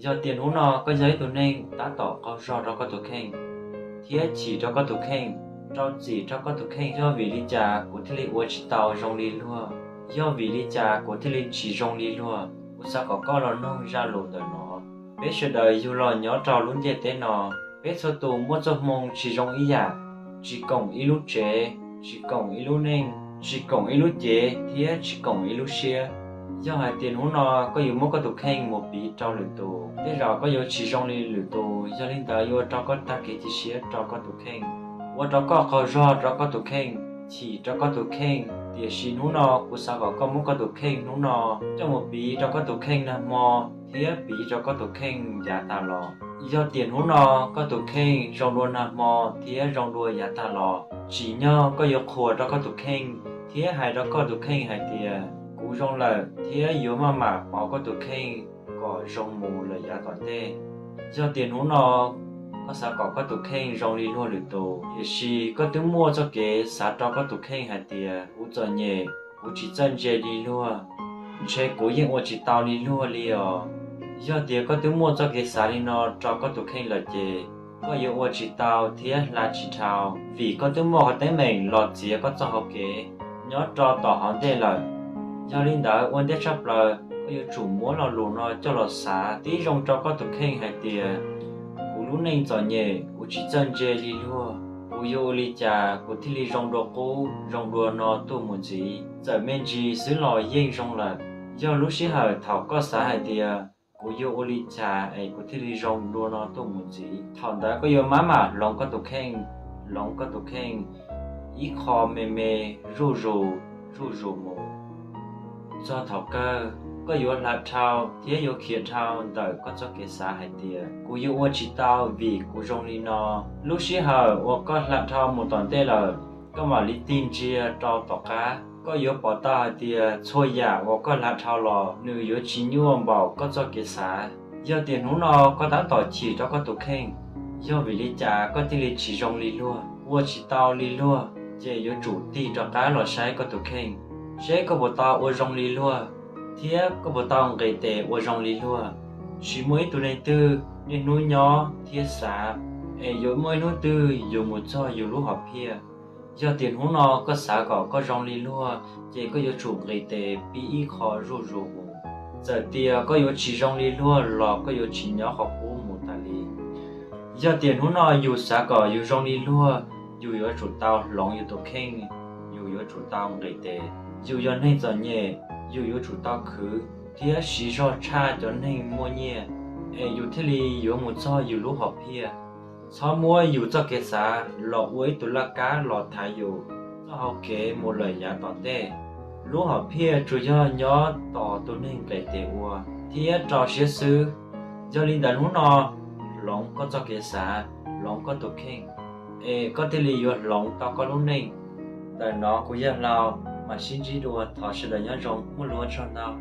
Yog tias hnub no koj yog ib tug neeg tab tom qaug zog rau koj tus kheej thiab chim rau koj tus kheej, rau txim rau koj tus kheej, yog vim li cas kuv thiaj li ua tsis tau zoo li luag? Yog vim li cas kuv thiaj li tsis zoo li luag? Kuv xav kom koj los noog zaj lus ntawm no. Peb sawv daws yug los nyob rau lub ntiaj teb no, peb txhua tus muaj txoj hmoo tsis zoo ib yam, tsis koom ib lub tsev, tsis koom ib lub neej, tsis koom ib lub cev thiab tsis koom ib lub siab. Yog hais tias hnub no koj yuav muab koj tus kheej mus piv rau lwm tus, tej zaum koj yuav tsis zoo li lwm tus, yog li ntawd yuav ua rau koj tag kev cia siab rau koj tus kheej, ua rau koj qaug zog rau koj tus kheej, chim rau koj tus kheej. Tiam sis hnub no kuv xav kom koj muab koj tus kheej hnub no coj mus piv rau koj tus kheej nag hmo thiab piv rau koj tus kheej yav tas los. Yog tias hnub no koj tus kheej zoo dua nag hmo thiab zoo dua yav tas los, tsim nyog koj yuav qhuas rau koj tus kheej thiab hais rau koj tus kheej hais tias, kuv zoo lawm, thiab yuav maj mam pauv koj tus kheej kom zoo mus lawm yav tom ntej. Yog tias hnub no koj xav kom koj tus kheej zoo li luag lwm tus, tiam sis koj twb muaj txoj kev xav rau koj tus kheej hais tias, kuv txom nyem, kuv tsis txawj ntse li luag, ntshe kuv yeej ua tsis tau li luag li os. Yog tias koj twb muaj txoj kev xav li no rau koj tus kheej lawm ces koj yuav ua tsis tau thiab hla tsis dhau, vim koj twb muaj qhov teeb meem los txiav koj txoj hau kev nyob rau tom hauv ntej lawm. Yog li ntawd ua ntej tshaj plaws koj yuav tsum muab lo lus no coj los xav tib zoo rau koj tus kheej hais tias, kuv lub neej txom nyem, kuv tsis txawj ntse li luag, kuv yuav ua li cas kuv thiaj li zoo dua qub zoo dua no tuaj mus ntxiv? Txawm me ntsis xwb los yeej zoo lawm. Yog lub sij hawm thaum koj xav hais tias, kuv yuav ua li cas es kuv thiaj li zoo dua no tuaj mus ntxiv, thaum ntawd koj yuav maj mam hloov koj tus kheej, hloov koj tus kheej ib qho me me, zuj zus, zuj zus mus. Txog thaum kawg koj yuav hla dhau thiab yuav khiav dhau ntawm koj txoj kev xav hais tias, kuv yuav ua tsis tau vim kuv zoo li no. Lub sij hawm uas koj hla dhau mus tom ntej lawm, koj mam li tig ntsia rau tom qab, koj yuav pom tau hais tias txhua yam uas koj hla dhau los nws yuav tsis nyuaj npaum koj txoj kev xav. Yog tias hnub no koj tab tom chim rau koj tus kheej, yog vim li cas koj thiaj li tsis zoo li luag, ua tsis tau li luag, ces yuav tsum tig rov qab los saib koj tus kheej, seb koj puas tau ua zoo li luag, thiab koj puas tau nqis tes ua zoo li luag. Tsis muaj ib tug neeg twg niaj hnub nyob thiab xav es yuav muaj ib hnub twg yus mus txog yus lub hom phiaj. Yog tias hnub no koj xav kom koj zoo li luag, ces koj yuav tsum nqis tes pib ib qho zuj zus mus. Txawm tias koj yuav tsis zoo li luag los koj yuav tsis nyob qhov qub mus tas li. Yog tias hnub no yus xav kom yus zoo li luag, yus yuav tsum tau hloov yus tus kheej, yus yuav tsum tau nqis tes. Yus yog neeg txom nyem, yus yuav tsum tau khwv thiab siv zog tshaj cov neeg muaj nyiaj, es yus thiaj li yuav mus txog yus lub hom phiaj. Txhob muab yus txoj kev xav los ua ib tug laj kab los thaiv yus txoj hau kev mus lawm yav tom ntej. Lub hom phiaj tsuas yog nyob tos tus neeg nqis tes ua thiab rau siab xwb. Yog li ntawd hnub no, hloov koj txoj kev xav, hloov koj tus kheej, es koj thiaj li yuav hloov tau koj lub neej. Ntawm no kuv yog Hlau, mam sib ntsib dua, thov sawv daws nyob zoo, muaj lus ua tsaug ntau.